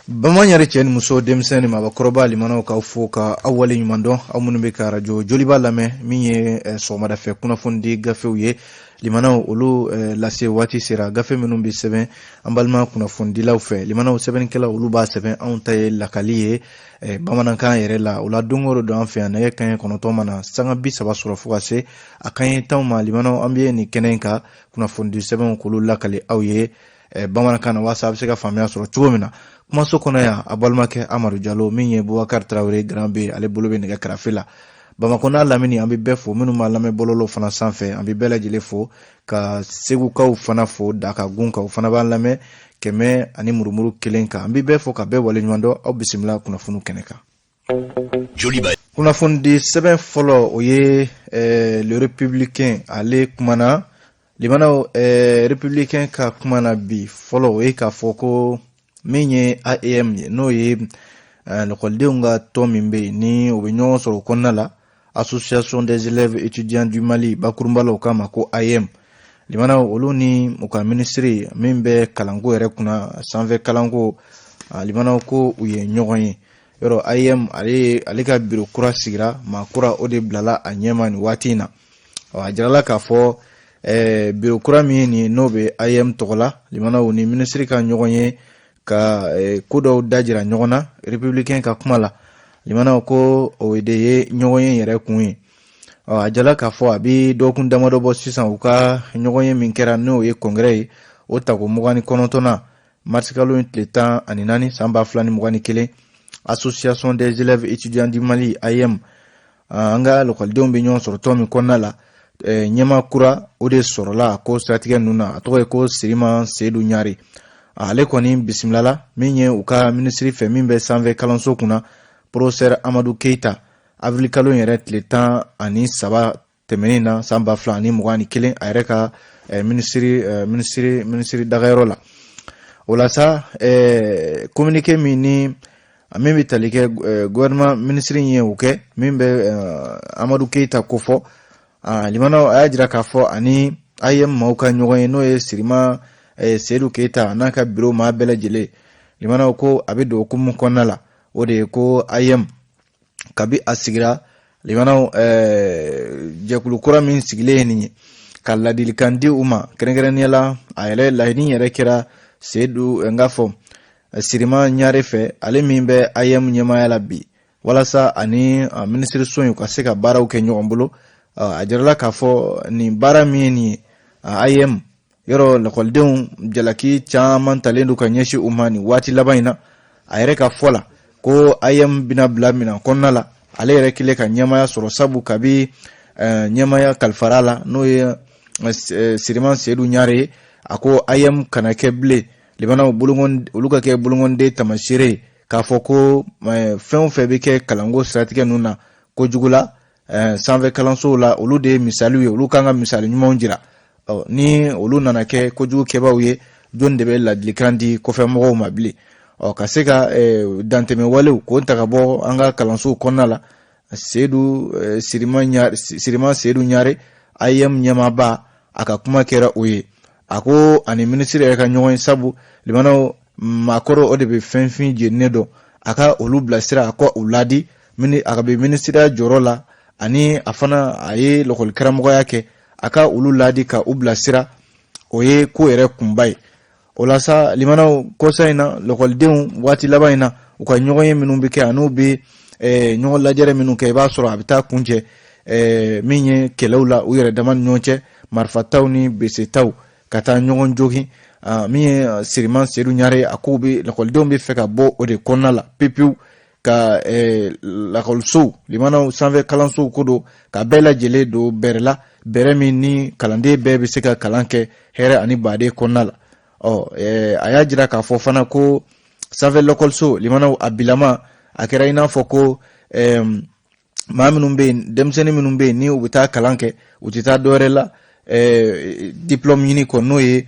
Bamaɲare cɛ ni muso, denmisɛn ni maabakɔrɔba, limanaw, k'aw fo ka aw wale ɲuman dɔn, aw minnu bɛ ka arajo Joliba lamɛn. Min ye sɔgɔmada fɛ kunnafonidi gafew ye, limanaw, olu lase waati sera. Gafe minnu bɛ sɛbɛn an balima kunnafonidilaw fɛ, limanaw, sɛbɛnnikɛlaw, olu b'a sɛbɛn, anw ta ye lakali ye bamanankan yɛrɛ la. O la, don o don an fɛ yan, nɛgɛ kanɲɛ 9 mana sanga 30 sɔrɔ fo ka se a kanɲɛ 10 ma, limanaw, an bɛ nin kɛnɛ in kan, kunnafonidi sɛbɛnw k'olu lakali aw ye bamanankan na, walasa a bɛ se ka faamuya sɔrɔ cogo min na. Kumaso kɔnɔ yan, a balimakɛ Amadu Jalo, min ye Bubakari Tarawele Grand B, ale bolo bɛ nɛgɛ karafe la. Bamakɔ n'a lamini, an bɛ bɛɛ fo. Minnu b'a lamɛn bɔlɔlɔ fana sanfɛ, an bɛ bɛɛ lajɛlen fo, ka Segukaw fana fo, Dakagun kan, o fana b'an lamɛn kɛmɛ ani murumuru kelen kan. An bɛ bɛɛ fo ka bɛɛ waleɲuman dɔn. Aw bisimila kunnafoniw kɛnɛ kan. Joliba. Kunnafonidi sɛbɛn fɔlɔ, o ye Le Républicain, ale kumana. Limanaw, Républicain ka kuma na bi fɔlɔ, o ye k'a fɔ ko min ye AEM ye, n'o ye lakɔlidenw ka tɔn min bɛ yen ni u bɛ ɲɔgɔn sɔrɔ o kɔnɔna la, Association des élèves étudiants du Mali, bakurunba la u k'a ma ko AEM, limanaw, olu ni u ka minisiri min bɛ kalanko yɛrɛ kunna, sanfɛ kalanko, limanaw, ko u ye ɲɔgɔn ye. Yɔrɔ AEM, ale ka biro kura sigira, maa kura o de bilala a ɲɛma nin waati in na. A jirala k'a fɔ biro kura min ye nin ye, n'o bɛ AEM tɔgɔ la, limanaw, ni minisiri ka ɲɔgɔn ye ka ko dɔw dajira ɲɔgɔn na. Républicain ka kuma la, limanaw, ko o de ye ɲɔgɔn ye yɛrɛ kun ye. A jala k'a fɔ a bɛ dɔgɔkun damadɔ bɔ sisan, u ka ɲɔgɔn ye min kɛra, n'o ye congrès ye, o tako 29nan, marisikalo in tile 14 san 2021, Association des élèves étudiants du Mali, AEM, an ka lakɔlidenw bɛ ɲɔgɔn sɔrɔ tɔn min kɔnɔna la, ɲɛmaa kura o de sɔrɔla a ko siratigɛ ninnu na. A tɔgɔ ye ko Sirima Seyidu Ɲare. Ale kɔni bisimilala min ye u ka minisiri fɛ min bɛ sanfɛ kalanso kunna, professeur Amadu Keyita, avril kalo yɛrɛ tile 13 tɛmɛnen na san 2021, a yɛrɛ ka minisiri dagayɔrɔ la. O la sa, communiqué min ni min bɛ tali kɛ gouvernement minisiri ye o kɛ, min bɛ Amadu Keyita kofɔ, limanaw, a y'a jira k'a fɔ ani AEM maaw ka ɲɔgɔn ye, n'o ye Sirima Seyidu Keyita n'a ka biro maa bɛɛ lajɛlen, limanaw, ko a bɛ don hukumu kɔnɔna la. O de ye ko AEM, kabi a sigira, limanaw, jɛkulu kura min sigilen ye nin ye, ka ladilikan di u ma kɛrɛnkɛrɛnnenya la. A yɛrɛ laɲini yɛrɛ kɛra Seyidu, n k'a fɔ Sirima Ɲare fɛ, ale min bɛ AEM ɲɛmaaya la bi, walasa ani minisiriso in u ka se ka baaraw kɛ ɲɔgɔn bolo. A jirala k'a fɔ nin baara min ye nin ye, AEM yɔrɔ lakɔlidenw jalaki caman talen don ka ɲɛsin u ma nin waati laban in na. A yɛrɛ ka fɔ la, ko AEM bɛna bila minɛn kɔnɔna la, ale yɛrɛ kɛlen ka ɲɛmaaya sɔrɔ, sabu kabi ɲɛmaaya kalifara la, n'o ye Siriman Seyidu Ɲare ye, a ko AEM kana kɛ bilen, limanaw, olu ka kɛ bolonkɔnden tamaseere ye, k'a fɔ ko fɛn o fɛn bɛ kɛ kalanko siratigɛ ninnu na kojugu la sanfɛ kalansow la, olu de ye misaliw ye, olu kan ka misali ɲumanw jira. Ni olu nana kɛ kojugu kɛbaaw ye, jɔn de bɛ ladilikan di kɔfɛ mɔgɔw ma bilen? Ɔ ka se ka dantɛmɛ walew k'o ta ka bɔ an ka kalansow kɔnɔna la. Seyidu Sirima Seyidu Ɲare, AEM ɲɛmaaba, a ka kuma kɛra o ye. A ko ani minisiri yɛrɛ ka ɲɔgɔn ye, sabu limanaw, maakɔrɔ o de bɛ fɛnfin jeninen dɔn. A ka olu bilasira, a ka u ladi. A ka bɛ minisiriya jɔyɔrɔ la, ani a fana a ye lakɔli karamɔgɔya kɛ, a ka olu ladi ka u bilasira, o ye ko yɛrɛ kunba ye. O la sa, limanaw, kɔsa in na, lakɔlidenw waati laban in na, u ka ɲɔgɔn ye minnu bɛ kɛ an'u bɛ ɲɔgɔn lajɛrɛ minnu kɛ, i b'a sɔrɔ a bɛ taa kuncɛ min ye kɛlɛw la u yɛrɛ dama ni ɲɔgɔn cɛ, marifataw ni besetaw, ka taa ɲɔgɔn jogin. Min ye Siriman Seyidu Ɲare, a ko bɛ lakɔlidenw bɛ fɛ ka bɔ o de kɔnɔna la pepewu, ka lakɔlisow, limanaw, sanfɛ kalansow ko don, ka bɛɛ lajɛlen don bɛrɛ la, bɛrɛ min ni kalanden bɛɛ bɛ se ka kalan kɛ hɛrɛ ani baden kɔnɔna la. Ɔ a y'a jira k'a fɔ fana ko sanfɛ lakɔliso, limanaw, a bilama a kɛra i n'a fɔ ko maa minnu bɛ yen, denmisɛnnin minnu bɛ yen ni u bɛ taa kalan kɛ, u tɛ taa dɔwɛrɛ la diplôme ɲini kɔ, n'o ye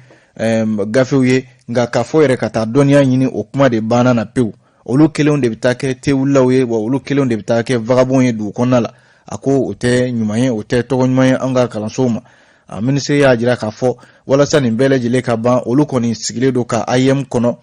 gafew ye, nka k'a fɔ yɛrɛ ka taa dɔnniya ɲini, o kuma de banna na pewu. Olu kelenw de bɛ taa kɛ tewulilaw ye, wa olu kelenw de bɛ taa kɛ vagabond ye dugu kɔnɔna la. A ko o tɛ ɲuman ye, o tɛ tɔgɔ ɲuman ye an ka kalansow ma. A minisiri y'a jira k'a fɔ walasa nin bɛɛ lajɛlen ka ban, olu kɔni sigilen don ka AEM kɔnɔ.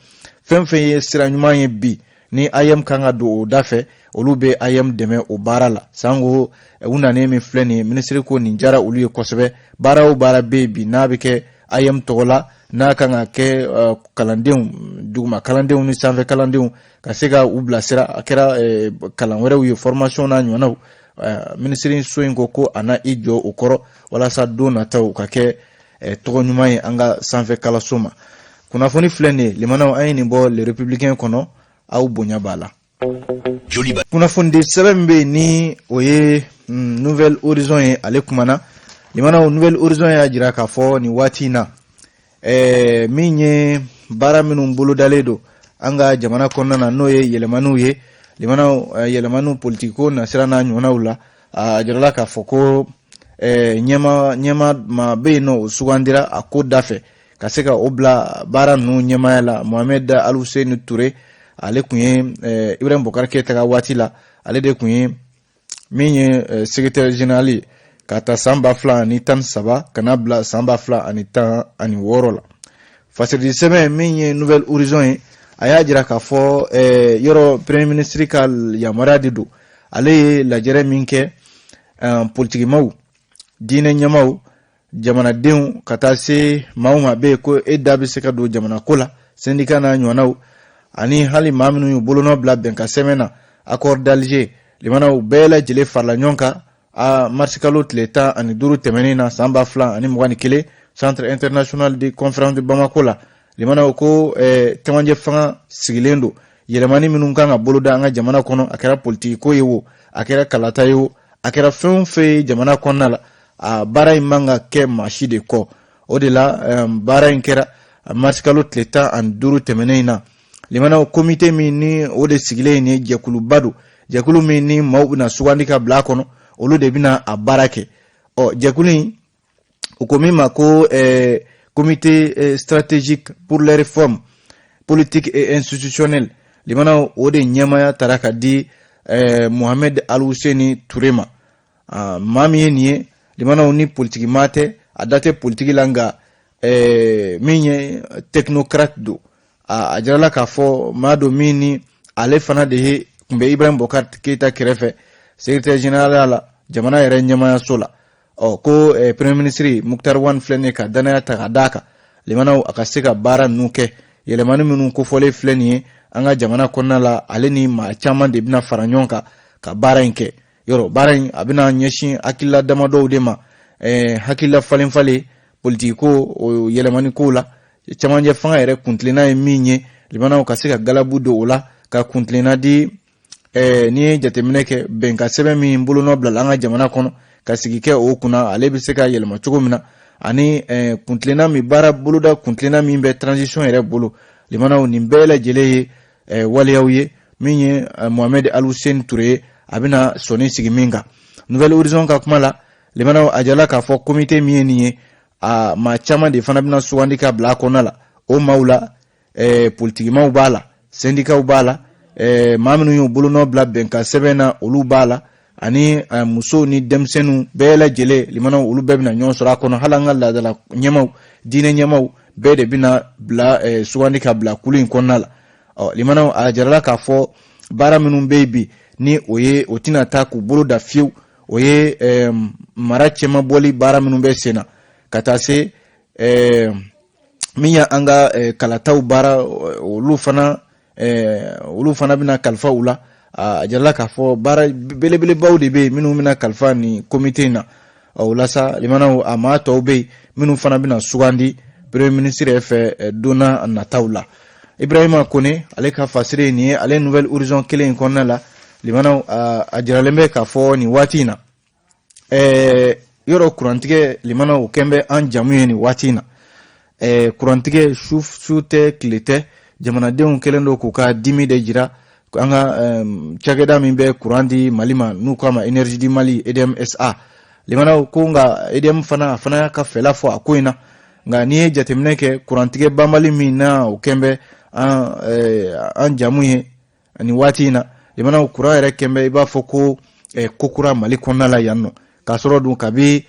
Fɛn fɛn ye sira ɲuman ye bi ni AEEM kan ka don o da fɛ, olu bɛ AEEM dɛmɛ o baara la. Sango u nanen min filɛ nin ye, minisiri ko nin diyara olu ye kosɛbɛ. Baara o baara bɛ yen bi n'a bɛ kɛ AEEM tɔgɔ la, n'a kan ka kɛ kalandenw, duguma kalandenw ni sanfɛ kalandenw ka se ka u bilasira, a kɛra kalan wɛrɛw ye, formation n'a ɲɔgɔnnaw, minisiri so in ko ko a na i jɔ o kɔrɔ walasa don nataw ka kɛ tɔgɔ ɲuman ye an ka sanfɛ kalanso ma. Kunnafoni filɛ nin ye, limanaw, an ye nin bɔ Le Républicain kɔnɔ, aw bonya b'a la. Kunnafonidi sɛbɛn min bɛ yen ni o ye Nouvel Horizon ye, ale kumana, limanaw. Nouvel Horizon y'a jira k'a fɔ nin waati in na, min ye baara minnu bolodalen don an ka jamana kɔnɔna na, n'o ye yɛlɛmaniw ye, limanaw, yɛlɛmaniw politikiko nasira n'a ɲɔgɔnnaw la, a jirala k'a fɔ ko ɲɛma ɲɛma maa bɛ yen nɔ, o sugandira a ko da fɛ ka se ka o bila baara ninnu ɲɛmaaya la. Mohamed Alhussein Touré, ale tun ye Ibrahim Boubacar Keïta ka waati la, ale de tun ye min ye secrétaire général ye ka ta san 2013 ka na bila san 2016 la. Fasiridi sɛbɛn min ye Nouvel Horizon ye, a y'a jira k'a fɔ yɔrɔ premier ministre ka yamaruya de don. Ale ye lajɛrɛ min kɛ, politikimaw, diinɛ ɲɛmaw, jamanadenw, ka taa se maa o maa bɛ yen ko e da bɛ se ka don jamana ko la, syndicat n'a ɲɔgɔnnaw, ani hali maa minnu y'u bolonɔ bila bɛnkan sɛbɛn na, accord d'Alger, limanaw, bɛɛ lajɛlen farala ɲɔgɔn kan a marisikalo tile 15 tɛmɛnen na san 2021, Centre international de conférence de Bamako la. Limanaw, ko cɛmancɛ fanga sigilen don, yɛlɛmani minnu kan ka boloda an ka jamana kɔnɔ, a kɛra politiki ko ye o, a kɛra kalata ye o, a kɛra fɛn o fɛn ye jamana kɔnɔna la, a baara in man ka kɛ maa si de kɔ. O de la baara in kɛra marisikalo tile 15 tɛmɛnen in na. Limanaw, komite min ni o de sigilen ye, jɛkuluba don, jɛkulu min ni maaw bɛna sugandi ka bila a kɔnɔ, olu de bɛna a baara kɛ. Ɔ jɛkulu in, u ko min ma ko comité stratégique pour les réformes politiques et institutionnelles, limanaw, o de ɲɛmaya tara ka di Mohamed Alhusseini Touré ma. Maa min ye nin ye, limanaw, ni politiki maa tɛ, a da tɛ politiki la, nka min ye technocrate don. A jirala k'a fɔ maa don min ni ale fana de ye tun bɛ Ibrahim Boubacar Keïta kɛrɛfɛ secrétaire général la jamana yɛrɛ ɲɛmayaso la. Ɔ ko premier ministre Moctar Ouane filɛ nin ye ka danaya ta ka d'a kan, limanaw, a ka se ka baara ninnu kɛ. Yɛlɛmani minnu kofɔlen filɛ nin ye an ka jamana kɔnɔna la, ale ni maa caman de bɛna fara ɲɔgɔn kan ka baara in kɛ. Yɔrɔ baara in, a bɛna ɲɛsin hakilila damadɔw de ma, hakilila falen falen politiki ko o yɛlɛmani kow la, cɛmancɛ fanga yɛrɛ kuntilenna ye min ye, limanaw, ka se ka galabu don o la, ka kuntilenna di. N'i ye jateminɛ kɛ, bɛnkan sɛbɛn min bolonɔ bilala an ka jamana kɔnɔ ka sigi kɛ o kunna, ale bɛ se ka yɛlɛma cogo min na, ani kuntilenna min baara boloda, kuntilenna min bɛ transition yɛrɛ bolo, limanaw, nin bɛɛ lajɛlen ye waleyaw ye min ye Mohamed Alhussein Touré ye, a bɛna sɔnni sigi min kan. Nouvel Horizon ka kuma la, limanaw, a jala k'a fɔ komite min ye nin ye, a maa caman de fana bɛna sugandi ka bila a kɔnɔna la. O maaw la, politikimaw b'a la, sendikaw b'a la, maa minnu y'u bolonɔ bila bɛnkan sɛbɛn na, olu b'a la, ani musow ni denmisɛnninw bɛɛ lajɛlen, limanaw, olu bɛɛ bɛna ɲɔgɔn sɔrɔ a kɔnɔ. Hali an ka laadala ɲɛmaw, diinɛ ɲɛmaw bɛɛ de bɛna bila sugandi ka bila kulu in kɔnɔna la. Ɔ limanaw, a jarala k'a fɔ baara minnu bɛ yen bi ni o ye o tɛna taa k'u bolo da fiyewu, o ye mara cɛmabɔli baara minnu bɛ sen na, ka taa se min ye an ka kalataw baara, olu fana bɛna kalifa u la. A jirala k'a fɔ baara belebelebaw de bɛ yen minnu bɛna kalifa nin komite in na. O la sa, limanaw, a maa tɔw bɛ yen minnu fana bɛna sugandi premier ministre yɛrɛ fɛ don na nataw la. Ibrahima Kone, ale ka fasiri ye nin ye, ale Nouvel Horizon kelen in kɔnɔna la. Limanaw, a jiralen bɛ k'a fɔ nin waati in na, yɔrɔ kurantigɛ, limanaw, o kɛn bɛ an jamu ye nin waati in na. Kurantigɛ, su su tɛ, tile tɛ, jamanadenw kɛlen don k'u ka dimi de jira an ka cakɛda min bɛ kuran di Mali ma, n'u k'a ma Énergie du Mali, EDM SA. Limanaw, ko nka EDM fana, a fana y'a ka fɛla fɔ a ko in na. Nka n'i ye jateminɛ kɛ, kurantigɛ banbali min na o kɛn bɛ an jamu ye nin waati in na, limanaw, kuran yɛrɛ kɛn bɛ i b'a fɔ ko ko kura Mali kɔnɔna la yan nɔ, k'a sɔrɔ dun kabi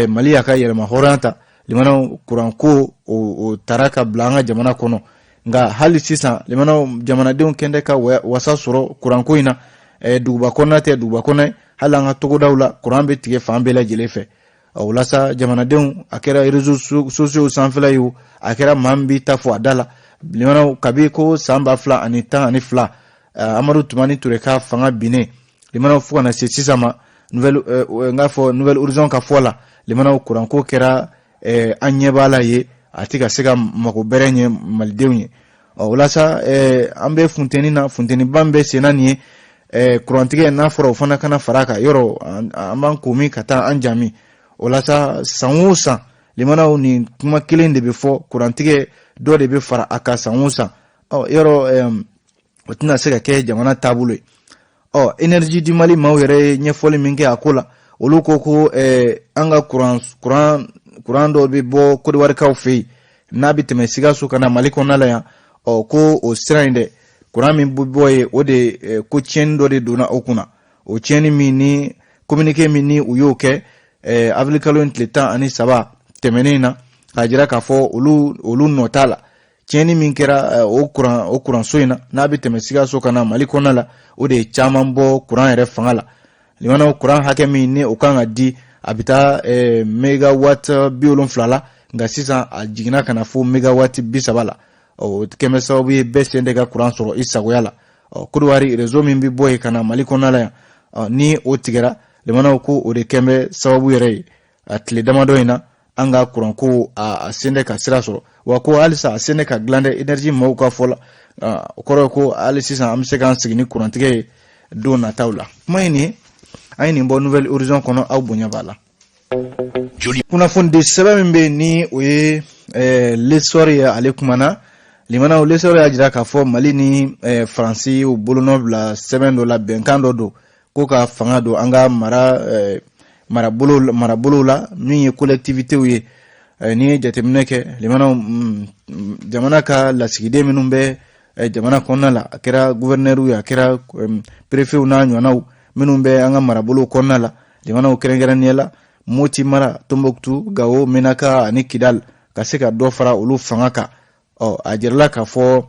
Mali y'a ka yɛlɛma hɔrɔnya ta, limanaw, kuranko o taara ka bila an ka jamana kɔnɔ. Nka hali sisan, limanaw, jamanadenw kɛn tɛ ka wasa sɔrɔ kuranko in na. Duguba kɔnɔna tɛ duguba kɔnɔ ye, hali an ka togodaw la, kuran bɛ tigɛ fan bɛɛ lajɛlen fɛ. O la sa, jamanadenw, a kɛra réseaux sociaux sanfɛla ye o, a kɛra maa min b'i ta fɔ a da la, limanaw, kabi ko san 2012, Amadu Tumani Ture ka fanga binnen, limanaw, fo ka na se sisan ma, nouvelle n k'a fɔ Nouvel Horizon ka fɔ la, limanaw, kuranko kɛra an ɲɛ b'a la ye, a tɛ ka se ka mago bɛrɛ ɲɛ malidenw ye. Ɔ, o la sa, an bɛ funteni na, funteniba min bɛ senna nin ye, kurantigɛ n'a fɔra o fana kana fara a kan, yɔrɔ an b'an ko min ka taa an jami. O la sa, san o san, limanaw, nin kuma kelen de bɛ fɔ, kurantigɛ dɔ de bɛ fara a kan san o san. Ɔ, yɔrɔ o tɛna se ka kɛ jamana taabolo ye. Ɔ, Énergie du Mali maaw yɛrɛ ye ɲɛfɔli min kɛ a ko la, olu ko ko an ka kuran dɔ bɛ bɔ Kodiwarikaw fɛ yen, n'a bɛ tɛmɛ Sikaso ka na Mali kɔnɔna la yan. Ɔ, ko o sira in dɛ, kuran min bɛ bɔ yen, o de ko tiɲɛni dɔ de donna o kunna. O tiɲɛni min ni communiqué min ni u y'o kɛ avril kalo in tile 13 tɛmɛnen na, k'a jira k'a fɔ olu nɔ t'a la. Tiɲɛni min kɛra o kuranso in na, n'a bɛ tɛmɛ Sikaso ka na Mali kɔnɔna la, o de ye caman bɔ kuran yɛrɛ fanga la. Limanaw, kuran hakɛ min ni o kan ka di, a bɛ taa megawatt 70 la, nka sisan a jiginna ka na fo megawatt 30 la. O kɛmɛ sababu ye bɛɛ sen tɛ ka kuran sɔrɔ i sagoya la. Ɔ, Kodowari réseau min bɛ bɔ yen ka na Mali kɔnɔna la yan, ni o tigɛra, limanaw, ko o de kɛn sababu yɛrɛ ye a tile damadɔ in na, an ka kuranko a sen tɛ ka sira sɔrɔ. Wa ko halisa a sen tɛ ka dilan dɛ, Énergie maaw ka fɔ la. O kɔrɔ ye ko hali sisan an bɛ se k'an sigi ni kurantigɛ ye don nataw la. Kuma in nin, an ye nin bɔ Nouvel Horizon kɔnɔ, aw bonya b'a la. Kunnafonidi sɛbɛn min bɛ yen, ni o ye L'Essor ye, ale kumana. Limanaw, L'Essor y'a jira k'a fɔ Mali ni Faransi y'u bolonɔ bila sɛbɛn dɔ la, bɛnkan dɔ don ko ka fanga don an ka marabolow la, min ye collectivitéw ye. N'i ye jateminɛ kɛ, limanaw, jamana ka lasigiden minnu bɛ jamana kɔnɔna la, a kɛra gouverneur ye, a kɛra préfetw n'a ɲɔgɔnnaw minnu bɛ an ka marabolow kɔnɔna la, limanaw, kɛrɛnkɛrɛnnenya la Moti mara, Tombouctou, Gao, Menaka ani Kidal, ka se ka dɔ fara olu fanga kan. Ɔ, a jirala k'a fɔ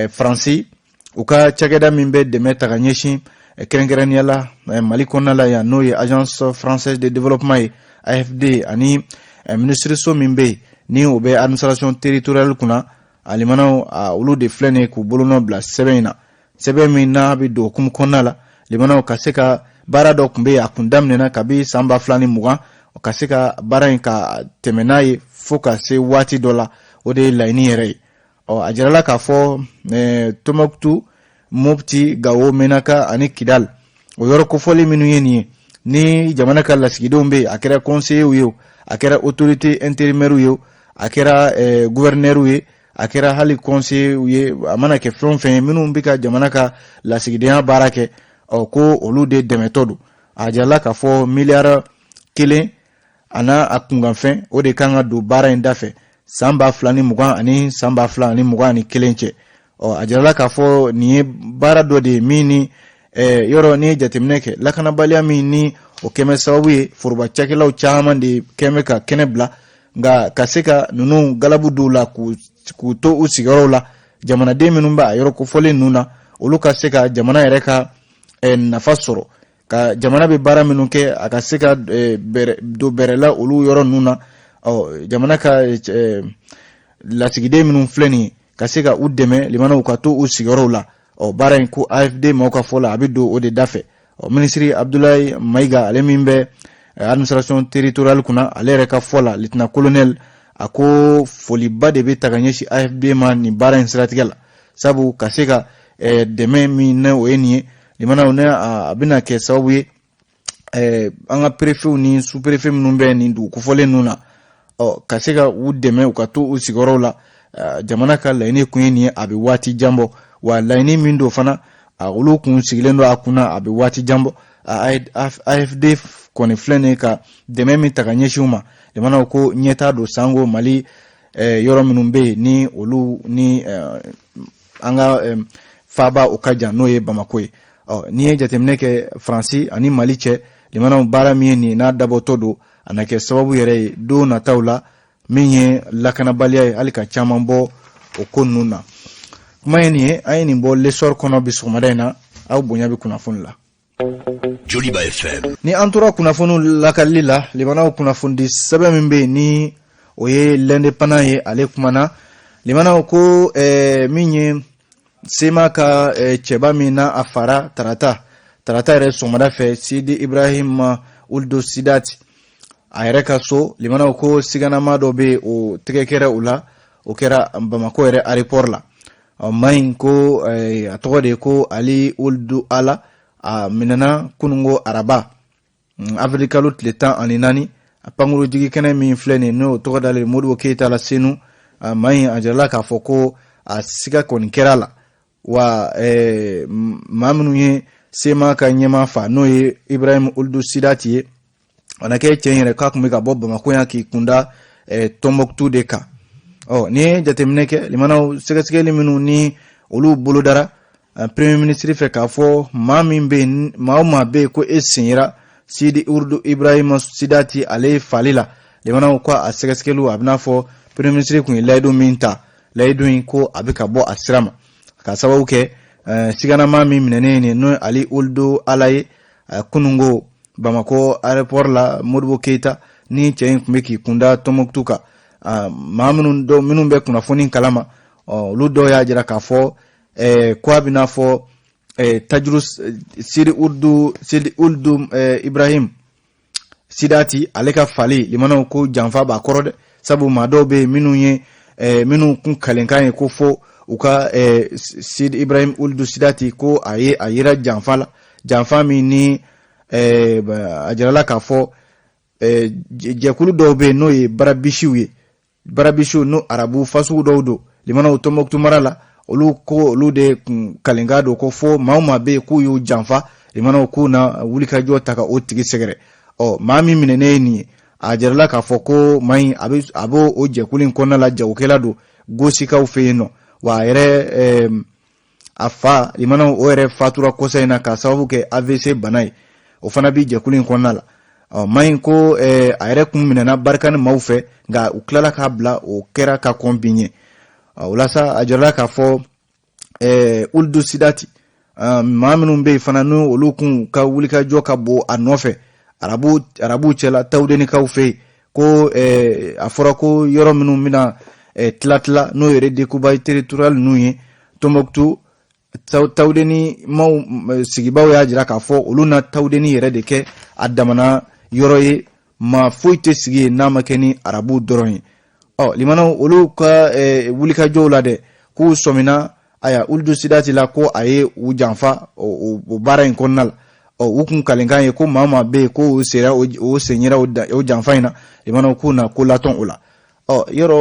Faransi u ka cakɛda min bɛ dɛmɛ ta ka ɲɛsin kɛrɛnkɛrɛnnenya la Mali kɔnɔna la yan, n'o ye Agence française de développement ye, AFD, ani minisiriso min bɛ yen ni o bɛ administration territoriale kunna, alimanaw, olu de filɛ nin ye k'u bolonɔ bila sɛbɛn in na. Sɛbɛn min n'a bɛ don hukumu kɔnɔna la, limanaw, ka se ka baara dɔ tun bɛ yen, a kun daminɛna kabi san 2020, ka se ka baara in ka tɛmɛ n'a ye fo ka se waati dɔ la, o de ye laɲini yɛrɛ ye. Ɔ, a jirala k'a fɔ Tombouctou, Mopti, Gao, Menaka ani Kidal, o yɔrɔ kofɔlen minnu ye nin ye, ni jamana ka lasigidenw bɛ yen, a kɛra conseillers ye o, a kɛra autorité intérimaire ye o, a kɛra gouverneur ye, a kɛra hali conseiller ye, a mana kɛ fɛn o fɛn ye minnu bɛ ka jamana ka lasigidenya baara kɛ, ɔ, ko olu de dɛmɛtɔ don. A jirala k'a fɔ miliyari 1 a n'a a kunkanfɛn, o de kan ka don baara in dafɛ san 2020 ani san 2021 cɛ. Ɔ, a jirala k'a fɔ nin ye baara dɔ de ye min ni yɔrɔ n'i ye jateminɛ kɛ, lakanabaliya min ni o kɛmɛ sababu ye foroba cakɛlaw caman de kɛn bɛ ka kɛnɛ bila, nka ka se ka ninnu galabu dɔw la k'u to u sigiyɔrɔw la, jamanaden minnu bɛ a yɔrɔ kofɔlen ninnu na, olu ka se ka jamana yɛrɛ ka nafa sɔrɔ, ka jamana bɛ baara minnu kɛ, a ka se ka don bɛrɛ la olu yɔrɔ ninnu na. Ɔ, jamana ka lasigiden minnu filɛ nin ye, ka se ka u dɛmɛ, limanaw, ka to u sigiyɔrɔw la. Ɔ, baara in ko AFD maaw ka fɔ la, a bɛ don o de da fɛ. Ɔ, minisiri Abdoulaye Maïga, ale min bɛ administration territoriale kunna, ale yɛrɛ ka fɔ la, lieutenant colonel, a ko foliba de bɛ ta ka ɲɛsin AFD ma nin baara in siratigɛ la, sabu ka se ka dɛmɛ min ne o ye nin ye, limanaw, ne a bɛna kɛ sababu ye an ka préfetw ni sous-préfet minnu bɛ nin dugu kofɔlen ninnu na, ɔ, ka se ka u dɛmɛ u ka to u sigiyɔrɔw la. Jamana ka laɲini kun ye nin ye, a bɛ waati jan bɔ. Wa laɲini min don fana, olu kun sigilen don a kunna, a bɛ waati jan bɔ. AFD kɔni filɛ nin ye ka dɛmɛ min ta ka ɲɛsin u ma, jamanaw ko ɲɛtaa don sango Mali yɔrɔ minnu bɛ yen ni olu ni an ka faaba o ka jan, n'o ye Bamako ye. Ɔ, n'i ye jateminɛ kɛ Faransi ani Mali cɛ, limanaw, baara min ye nin n'a dabɔtɔ don, a na kɛ sababu yɛrɛ ye don nataw la min ye lakanabaliya ye, hali ka caman bɔ o ko ninnu na. Kuma ye nin ye, an ye nin bɔ L'Essor kɔnɔ bi sɔgɔmada in na. Aw bonya bɛ kunnafoni la. Joliba FM. Ni an tora kunnafoniw lakalili la, limanaw, kunnafonidi sɛbɛn min bɛ yen ni o ye L'Indépendant ye, ale kumana, limanaw, ko min ye CMA ka cɛba min na a fara tarata yɛrɛ sɔgɔmada fɛ, Sidi Ibrahim Ould Sidati, a yɛrɛ ka so, limanaw, ko siganama dɔ bɛ yen, o tɛgɛ kɛra o la. O kɛra Bamakɔ yɛrɛ aéroport la. Maa in ko a tɔgɔ de ye ko Ali Ould Ala. A minɛna kununko araba, avril kalo tile 14, a pankuru jigi kɛnɛ min filɛ nin, n'o tɔgɔ dalen Modibo Keyita la Senu. Maa in, a jirala k'a fɔ ko a siga kɔni kɛra la wa. Maa minnu ye CMA ka ɲɛmaa fa, n'o ye Ibrahim Ould Sidati ye, o na kɛ cɛ in yɛrɛ k'a tun bɛ ka bɔ Bamakɔ yan k'i kunda Tɔnbɔkutu de kan. Ɔ n'i ye jateminɛ kɛ, limanaw, sɛgɛsɛgɛli minnu ni olu bolodara premier ministre fɛ, k'a fɔ maa min bɛ yen, maa o maa bɛ yen ko e sen yera Sidi Ould Ibrahim Sidati ale fali la, limanaw, ko a sɛgɛsɛgɛliw, a bɛna fɔ premier ministre tun ye layidu min ta, layidu in ko a bɛ ka bɔ a sira ma, ka sababu kɛ siganama min minɛnen nin, n'o ye Ali Ould Ala ye, kununko Bamakɔ aéroport la Modibo Keyita, ni cɛ in tun bɛ k'i kunda Tɔnbɔkutu kan. Maa minnu dɔw minnu bɛ kunnafoni kalama, olu dɔw y'a jira k'a fɔ ko a bɛna fɔ tajuru Sidi Ould Ibrahim Sidati ale ka fali, limanaw, ko janfa b'a kɔrɔ dɛ, sabu maa dɔw bɛ yen minnu ye minnu kun kalenkan ye ko fo u ka Sidi Ibrahim Ould Sidati, ko a ye a yera janfa la, janfa min ni a jirala k'a fɔ jɛkulu dɔw bɛ yen, n'o ye barabisiw ye, barabisiw n'o arabu fasugu dɔw don, limanaw, Tɔnbɔkutu mara la. Olu ko olu de kun kalenkan don ko fo maa o maa bɛ yen k'u y'u janfa, limanaw, k'u na wulikajɔ ta ka o tigi sɛgɛrɛ. Ɔ maa min minɛnen ye nin ye, a jirala k'a fɔ ko maa in a b'o o jɛkulu in kɔnɔna la, jagokɛla don Gosikaw fɛ yen nɔ. Wa a yɛrɛ a fa, limanaw, o yɛrɛ fatura kɔsa in na k'a sababu kɛ AVC bana ye, o fana bi jɛkulu in kɔnɔna la. Ɔ maa in ko a yɛrɛ kun minɛna Barkhane maaw fɛ, nka u tilala k'a bila, o kɛra ka kɔn bin ɲɛ. O la sa, a jirala k'a fɔ Ould Sidati, maa minnu bɛ yen fana, n'o olu kun ka wulikajɔ ka bon a nɔfɛ arabu cɛla Tawudenikaw fɛ yen, ko a fɔra ko yɔrɔ minnu bɛna tila tila, n'o yɛrɛ découpage territorial ninnu ye, Tɔnbɔkutu Tawudeni maaw sigibaw y'a jira k'a fɔ olu na Tawudeni yɛrɛ de kɛ a damana yɔrɔ ye, maa foyi tɛ sigi yen n'a ma kɛ ni arabuw dɔrɔn ye. Ɔ limanaw, olu ka wulikajɔw la dɛ, k'u sɔmina aya Ould Sidati la ko a ye u janfa o baara in kɔnɔna la. Ɔ u kun kalenkan ye ko maa o maa bɛ yen ko o sera o sen yera o janfa in na, limanaw, k'u na ko latɔn o la. Ɔ yɔrɔ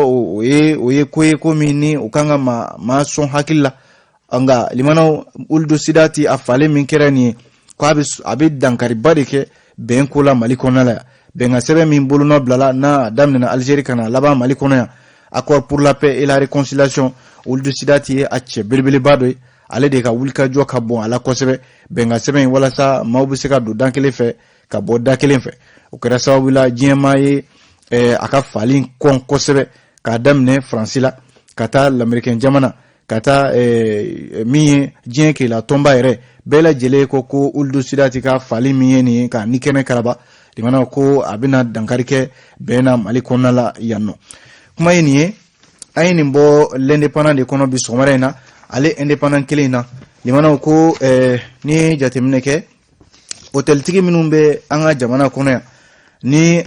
o ye ko ye, ko min ni o kan ka maa sɔn hakili la. Nka limanaw, Ould Sidati a falen min kɛra nin ye, ko a bɛ dankariba de kɛ bɛn ko la Mali kɔnɔna la yan. Bɛnkan sɛbɛn min bolonɔ bilala n'a daminɛna Algérie ka na laban Mali kɔnɔ yan, Accord pour la paix et la réconciliation, Ould Sidati ye a cɛ belebeleba dɔ ye. Ale de ka wulikajɔ ka bon a la kosɛbɛ, bɛnkan sɛbɛn in, walasa maaw bɛ se ka don da kelen fɛ ka bɔ da kelen fɛ. O kɛra sababu la diɲɛmaa ye a ka fali kɔn kosɛbɛ, k'a daminɛ Faransi la ka taa lamɛrikɛn jamana, ka taa min ye diɲɛ kela tɔnba yɛrɛ, bɛɛ lajɛlen ko Ould Sidati ka fali min ye nin ye k'a ni kɛnɛ karaba, limanaw, ko a bɛna dankari kɛ bɛn na Mali kɔnɔna la yan nɔ. Kuma ye nin ye, an ye nin bɔ L'Indépendant de kɔnɔ bi sɔgɔmada in na. Ale Indépendant kelen in na, limanaw, ko n'i ye jateminɛ kɛ, hôteltigi minnu bɛ an ka jamana kɔnɔ yan, ni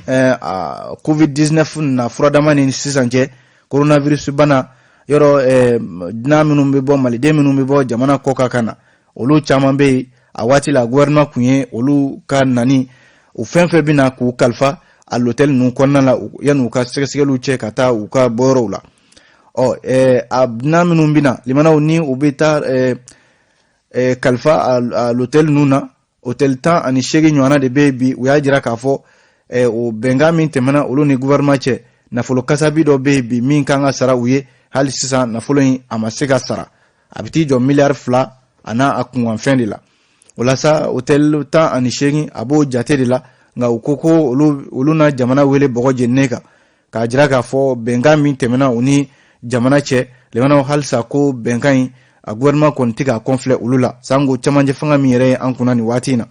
Covid 19 na furadama ni sisan cɛ, coronavirus bana yɔrɔ, dunan minnu bɛ bɔ, maliden minnu bɛ bɔ jamana kɔ kan ka na, olu caman bɛ yen. A waati la, gouvernement kun ye olu ka nani, u fɛn fɛn bɛ na k'u kalifa a l'hôtel ninnu kɔnɔna la, yanni u ka sɛgɛsɛgɛliw cɛ ka taa u ka bɔyɔrɔw la. Ɔ a dunan minnu bɛ na, limanaw, ni u bɛ taa kalifa a l'hôtel ninnu na, hôtel 18 ɲɔgɔnna de bɛ yen bi. U y'a jira k'a fɔ o bɛnkan min tɛmɛna olu ni gouvernement cɛ, nafolo kasabi dɔ bɛ yen bi min kan ka sara u ye, hali sisan nafolo in a ma se ka sara. A bɛ t'i jɔ miliyari 2 a n'a a kunkanfɛn de la. O la sa, hôtel 18, a b'o jate de la. Nka u ko ko olu na jamana wele bɔgɔ jeninen kan, k'a jira k'a fɔ bɛnkan min tɛmɛna u ni jamana cɛ. Limanaw, halisa ko bɛnkan in, a gouvernement kɔni tɛ k'a kɔnfilɛ olu la, sango cɛmancɛ fanga min yɛrɛ ye an kunna nin waati in na.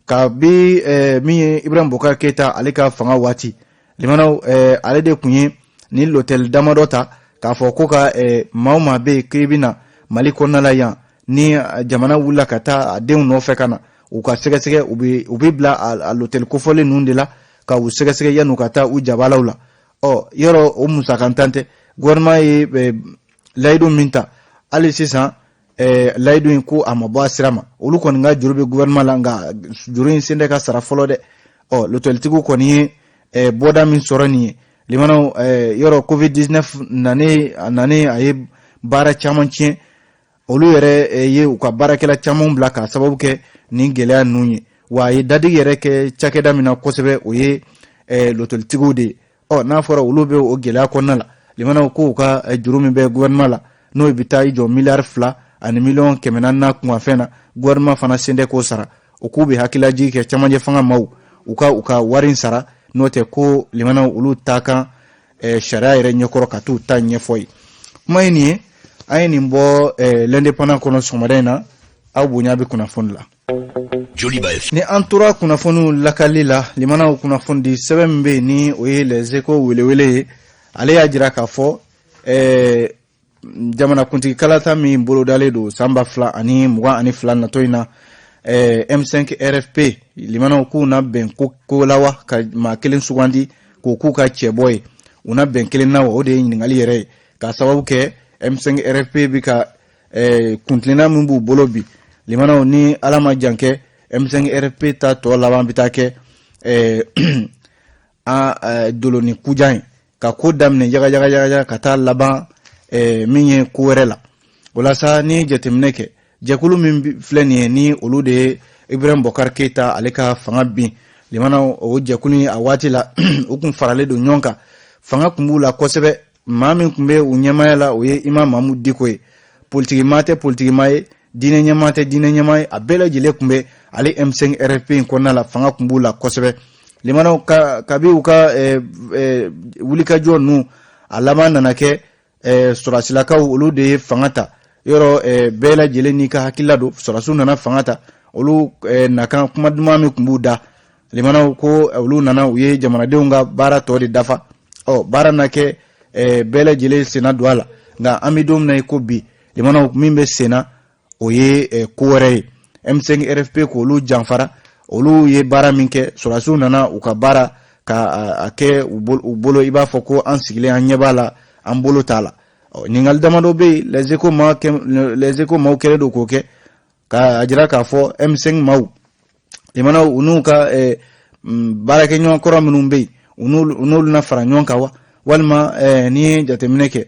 Kabi min ye Ibrahim Boubacar Keita ale ka fanga waati, limanaw, ale de tun ye ni lotɛli damadɔ ta k'a fɔ ko ka maa o maa bɛ yen k'i bɛna Mali kɔnɔna la yan, ni jamana wulila ka taa a denw nɔfɛ ka na u ka sɛgɛsɛgɛ, u bɛ bila a lotɛli kofɔlen ninnu de la ka u sɛgɛsɛgɛ yan'u ka taa u jabalaw la. Ɔ, yɔrɔ o musakantan tɛ. Gouvernement ye layidu min ta, hali sisan layidu in ko a ma bɔ a sira ma. Olu kɔni ka juru bɛ gouvernement la, nka juru in sen tɛ ka sara fɔlɔ dɛ. Ɔ, lotɛlitigiw kɔni ye bɔda min sɔrɔ nin ye, limanaw, yɔrɔ Covid 19 nanen, a nanen, a ye baara caman tiɲɛ. Olu yɛrɛ ye u ka baarakɛla caman bila k'a sababu kɛ nin gɛlɛya ninnu ye. Wa a ye dadigi yɛrɛ kɛ cakɛda min na kosɛbɛ, o ye lotɛlitigiw de ye. Ɔ, n'a fɔra olu bɛ o gɛlɛya kɔnɔna la, limanaw, k'u ka juru min bɛ gouvernement la, n'o bɛ taa i jɔ miliyari 2 ani miliyɔn 400 n'a kunkanfɛn na, gouvernement fana sen tɛ k'o sara. O k'u bɛ hakililajigi kɛ cɛmancɛ fanga maaw u ka u ka wari in sara, n'o tɛ ko limanaw, olu ta kan sariya yɛrɛ ɲɛkɔrɔ ka t'u ta ɲɛfɔ ye. Kuma ye nin ye, an ye nin bɔ L'Indépendant kɔnɔ sɔgɔmada in na. Aw bonya bɛ kunnafoni la. Ni an tora kunnafoniw lakali la, limanaw, kunnafoni di sɛbɛn min bɛ yen ni o ye Les Échos welewele ye, ale y'a jira k'a fɔ jamanakuntigi kalata min bolodalen don san 2022 natɔ in na, M5 RFP, limanaw, k'u na bɛn ko la wa ka maa kelen sugandi k'o k'u ka cɛbɔ ye? U na bɛn kelen na wa? O de ye ɲininkali yɛrɛ ye, k'a sababu kɛ M5 RFP bɛ ka kuntilenna min b'u bolo bi. Limanaw, ni Ala ma jan kɛ, M5 RFP ta tɔ laban bɛ taa kɛ a doloni kujan ye, ka ko daminɛ yaga yaga yaga ka taa laban min ye ko wɛrɛ la. O la sa, ni jateminɛ kɛ, jɛkulu min filɛ nin ye, ni olu de ye Ibrahim Boubacar Keita ale ka fanga bin, limanaw, o jɛkulu in, a waati la u kun faralen don ɲɔgɔn kan, fanga kun b'u la kosɛbɛ. Maa min tun bɛ u ɲɛmaaya la, o ye Imam Mahmoud Dicko ye. Politiki maa tɛ politiki maa ye, diinɛ ɲɛmaa tɛ diinɛ ɲɛmaa ye, a bɛɛ lajɛlen tun bɛ ale M5 RFP in kɔnɔna la. Fanga tun b'u la kosɛbɛ. Limanaw, ka kabi u ka wulikajɔ ninnu, a laban nana kɛ sɔrɔdasilakaw, olu de ye fanga ta. Yɔrɔ bɛɛ lajɛlen n'i ka hakilila don. Sɔrɔdasiw nana fanga ta, olu nakan kuma duman min tun b'u da, limanaw, ko olu nana u ye jamanadenw ka baara tɔ de dafa. Ɔ, baara na kɛ, bɛɛ lajɛlen senna don a la. Nka an bɛ don min na i ko bi, limanaw, min bɛ senna, o ye ko wɛrɛ ye. M5 RFP k'olu janfara, olu ye baara min kɛ, sɔrɔdasiw nana u ka baara ka a kɛ u bolo i b'a fɔ ko an sigilen an ɲɛ b'a la, an bolo t'a la. Ɲininkali damadɔ bɛ yen, Les Échos maaw kɛlen don k'o kɛ k'a jira k'a fɔ M5 maaw, limanaw, u n'u ka baarakɛɲɔgɔn kɔrɔ minnu bɛ yen, u n'olu na fara ɲɔgɔn kan wa? Walima n'i ye jateminɛ kɛ,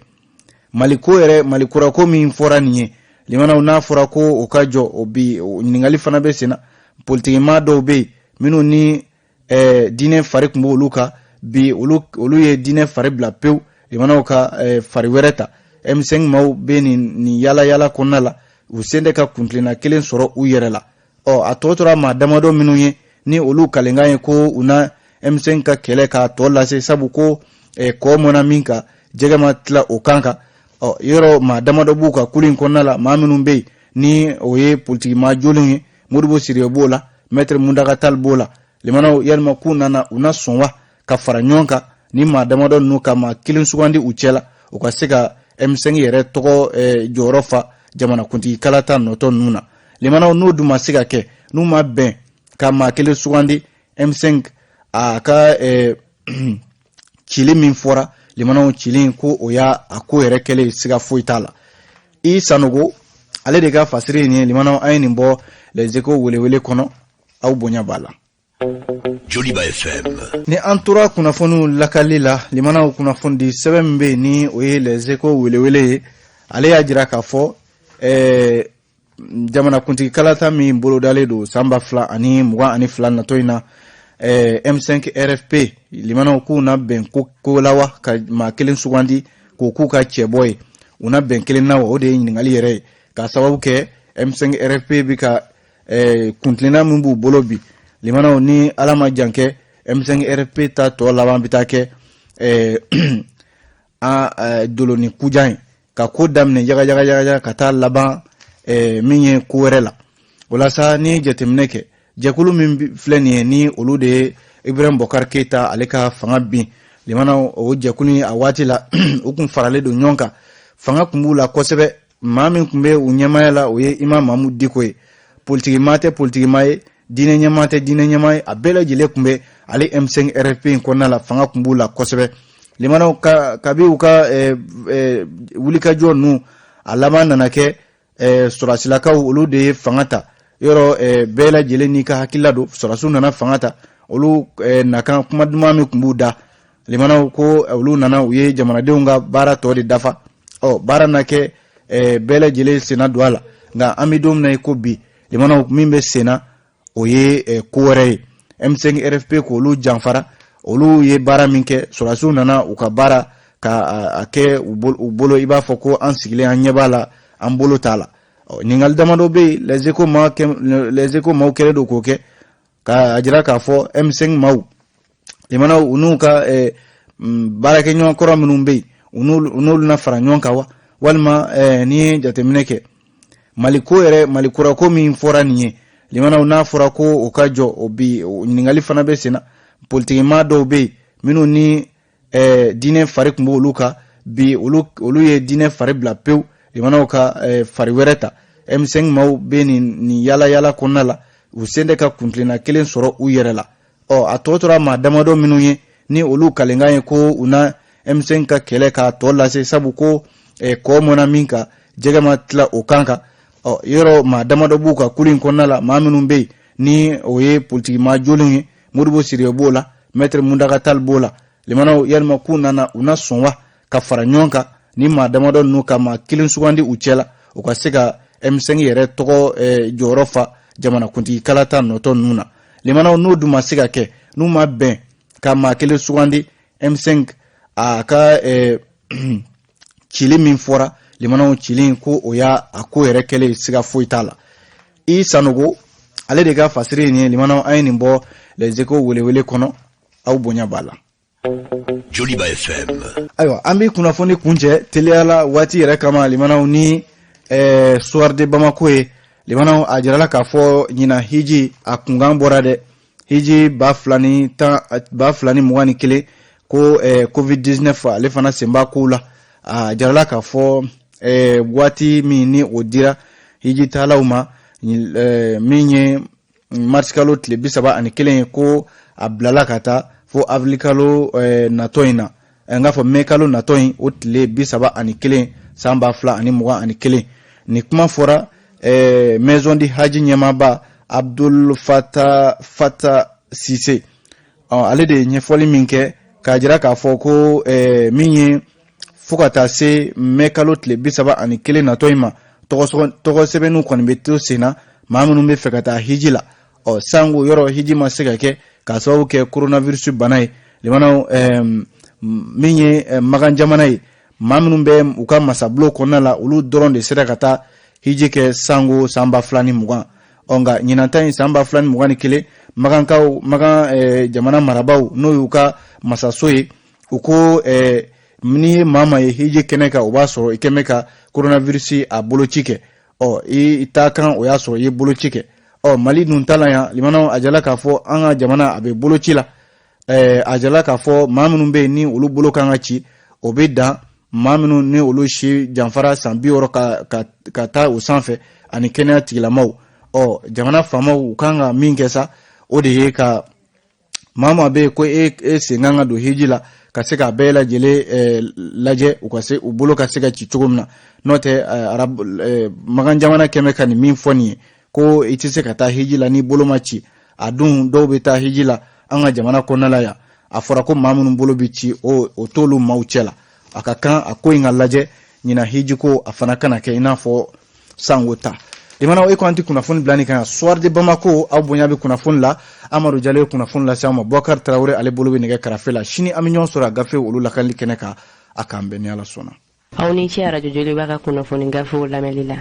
Mali ko yɛrɛ, Mali kura ko min fɔra nin ye, limanaw, n'a fɔra ko o ka jɔ, o bi ɲininkali fana bɛ sen na. Politikimaa dɔw bɛ yen minnu ni diinɛ fari tun b'olu kan, bi olu ye diinɛ fari bila pewu, limanaw, ka fari wɛrɛ ta. M5 maaw bɛ nin yala yala kɔnɔna la, u sen tɛ ka kuntilenna kelen sɔrɔ u yɛrɛ la. Ɔ, a tɔ tora maa damadɔ minnu ye ni olu kalenkan ye ko u na M5 ka kɛlɛ k'a tɔ lase, sabu ko kɔ mɔnna min kan, jɛgɛ ma tila o kan kan. Ɔ, yɔrɔ maa damadɔ b'u ka kulu in kɔnɔna la, maa minnu bɛ yen ni o ye politiki maa jolenw ye, Modibo Sidibé b'o la, Maître Mountaga Tall b'o la. Limanaw, yalima k'u nana, u na sɔn wa ka fara ɲɔgɔn kan ni maa damadɔ ninnu ka maa kelen sugandi u cɛ la, u ka se ka M5 yɛrɛ tɔgɔ jɔyɔrɔ fa jamanakuntigi kalata nɔtɔ ninnu na? Limanaw, n'o dun ma se ka kɛ, n'u ma bɛn ka maa kelen sugandi, M5 a ka cili min fɔra, limanaw, cili ko o y'a a ko yɛrɛ kɛlen, siga foyi t'a la. I Sanogo ale de ka fasiri ye nin ye. Limanaw, an ye nin bɔ Les Échos welewele kɔnɔ. Aw bonya b'a la. Joliba FM. Ni an tora kunnafoniw lakali la, limanaw, kunnafoni di sɛbɛn min bɛ yen ni o ye Les Échos welewele ye, ale y'a jira k'a fɔ jamanakuntigi kalata min bolodalen don san 2022 natɔ in na, M5 RFP, limanaw, k'u na bɛn ko la wa ka maa kelen sugandi k'o k'u ka cɛbɔ ye? U na bɛn kelen na wa? O de ye ɲininkali yɛrɛ ye, k'a sababu kɛ M5 RFP bɛ ka kuntilenna min b'u bolo bi. Limanaw, ni Ala ma jan kɛ, M5 RFP ta tɔ laban bɛ taa kɛ a doloni kujan ye. Ka ko daminɛ yagayagayagayaga ka taa laban min ye ko wɛrɛ la. O la sa, n'i ye jateminɛ kɛ, jɛkulu min filɛ nin ye, ni olu de ye Ibrahim Bɔkari Keyita ale ka fanga bin, limanaw, o jɛkulu in, a waati la u kun faralen don ɲɔgɔn kan, fanga kun b'u la kosɛbɛ. Maa min kun bɛ u ɲɛmaaya la, o ye Imam Mamudu Diko ye. Politiki maa tɛ politiki maa ye, diinɛ ɲɛmaa tɛ diinɛ ɲɛmaa ye, a bɛɛ lajɛlen kun bɛ ale M5 RFP in kɔnɔna la. Fanga kun b'u la kosɛbɛ. Limanaw, ka kabi u ka wulikajɔ ninnu, a laban nana kɛ sɔrɔdasilakaw, olu de ye fanga ta. Yɔrɔ bɛɛ lajɛlen n'i ka hakilila don. Sɔrɔdasiw nana fanga ta, olu nakan kuma duman min kun b'u da, limanaw, ko olu nana, u ye jamanadenw ka baara tɔ de dafa. Ɔ, baara na kɛ, bɛɛ lajɛlen senna don a la. Nka an bɛ don min na i ko bi, limanaw, min bɛ senna, o ye ko wɛrɛ ye. M5 RFP k'olu janfara, olu ye baara min kɛ, sɔrɔdasiw nana u ka baara ka a kɛ u bolo i b'a fɔ ko an sigilen, an ɲɛ b'a la, an bolo t'a la. Ɲininkali damadɔ bɛ yen, Les Échos ma, Les Échos maaw kɛlen don k'o kɛ k'a jira k'a fɔ M5 maaw, limanaw, u n'u ka baarakɛɲɔgɔn kɔrɔ minnu bɛ yen, u n'olu na fara ɲɔgɔn kan wa? Walima n'i ye jateminɛ kɛ, Mali ko yɛrɛ, Mali kura ko min fɔra nin ye, limanaw, n'a fɔra ko o ka jɔ, o bi ɲininkali fana bɛ sen na. Politikimaa dɔw bɛ yen minnu ni diinɛ fari tun b'olu kan, bi olu ye diinɛ fari bila pewu, limanaw, ka fari wɛrɛ ta. M5 maaw bɛ nin yala yala kɔnɔna la, u sen tɛ ka kuntilenna kelen sɔrɔ u yɛrɛ la. Ɔ, a tɔ tora maa damadɔ minnu ye, ni olu kalenkan ye ko u na M5 ka kɛlɛ k'a tɔ lase, sabu ko kɔ mɔnna min kan, jɛgɛ ma tila o kan kan. Ɔ, yɔrɔ maa damadɔ b'u ka kulu in kɔnɔna la, maa minnu bɛ yen ni o ye politikimaa jolenw ye. Modibo Sidibe b'o la, Maître Mountaga Tall b'o la. Limanaw, yalima k'u nana, u na sɔn wa ka fara ɲɔgɔn kan ni maa damadɔ ninnu, ka maa kelen sugandi u cɛ la, u ka se ka M5 yɛrɛ tɔgɔ jɔyɔrɔ fa jamanakuntigi kalata nɔtɔ ninnu na? Limanaw, n'o dun ma se ka kɛ, n'u ma bɛn ka maa kelen sugandi, M5 a ka cili min fɔra, limanaw, cili ko o y'a a ko yɛrɛ kɛlen, siga foyi t'a la. I Sanogo ale de ka fasiri ye nin ye. Limanaw, an ye nin bɔ Les Échos welewele kɔnɔ. Aw bonya b'a la. Joliba FM. Ayiwa, an bɛ kunnafoni kuncɛ teliya la waati yɛrɛ kama, limanaw, ni Soir de Bamako ye. Limanaw, a jirala k'a fɔ ɲinan hiji a kunkan bɔra dɛ. Hiji 2010, 2021, ko Covid 19 ale fana sen b'a kow la. A jirala k'a fɔ waati min ni o dira hiji taalaw ma, min ye marisikalo tile 31 ye, ko a bilala ka taa fo avril kalo natɔ in na, n k'a fɔ mɛ kalo natɔ in, o tile 31, san 2021. Nin kuma fɔra Maison du Hadj ɲɛmaaba Abdul Fata Fata Sise, ale de ye ɲɛfɔli min kɛ k'a jira k'a fɔ ko min ye fo ka taa se mɛ kalo tile 31 natɔ in ma, tɔgɔ sɛbɛnniw kɔni bɛ to sen na, maa minnu bɛ fɛ ka taa hiji la. Ɔ, sango yɔrɔ hiji ma se ka kɛ k'a sababu kɛ coronavirus bana ye. Limanaw, min ye Makan jamana ye, maa minnu bɛ u ka masabulon kɔnɔna la, olu dɔrɔn de sera ka taa hiji kɛ sango san 2020. Ɔ, nka ɲinan ta in, san 2021, Makankaw, Makan jamana marabaaw, n'o y'u ka masaso ye, u ko n'i ye maa maa ye hiji kɛnɛ kan, o b'a sɔrɔ i kɛn bɛ ka coronavirus a boloci kɛ. Ɔ, i taa kan, o y'a sɔrɔ i ye boloci kɛ. Ɔ, Mali dun ta la yan, limanaw, a jala k'a fɔ an ka jamana a bɛ boloci la. A jala k'a fɔ maa minnu bɛ yen ni olu bolo kan ka ci, o bɛ dan maa minnu ni olu si janfara san 60 ka taa o sanfɛ, ani kɛnɛya tigilamaw. Ɔ, jamana faamaw, u kan ka min kɛ sa, o de ye ka maa maa bɛ yen ko e sen kan ka don hiji la, ka se k'a bɛɛ lajɛlen lajɛ, u ka se u bolo ka se ka ci cogo min na. N'o tɛ, arab Makan jamana kɛmɛ ka nin min fɔ nin ye ko i tɛ se ka taa hiji la n'i bolo ma ci, a dun dɔw bɛ taa hiji la an ka jamana kɔnɔna la yan. A fɔra ko maa minnu bolo bɛ ci, o t'olu maaw cɛ la. A ka kan a ko in ka lajɛ. Ɲinan hiji ko, a fana kana kɛ i n'a fɔ sango ta. Limanaw, e ko an tɛ kunnafoni bila nin kan yan. Soir de Bamako, aw bonya bɛ kunnafoni la. Amadu Jalo ye kunnafoni lase aw ma. Bɔkari Tarawele ale bolo bɛ nɛgɛ karafe la. Sini an bɛ ɲɔgɔn sɔrɔ a gafe olu lakalili kɛnɛ kan. A k'an bɛn ni Ala sɔnna. Aw ni ce Arajo Joliba ka kunnafoni gafew lamɛnli la.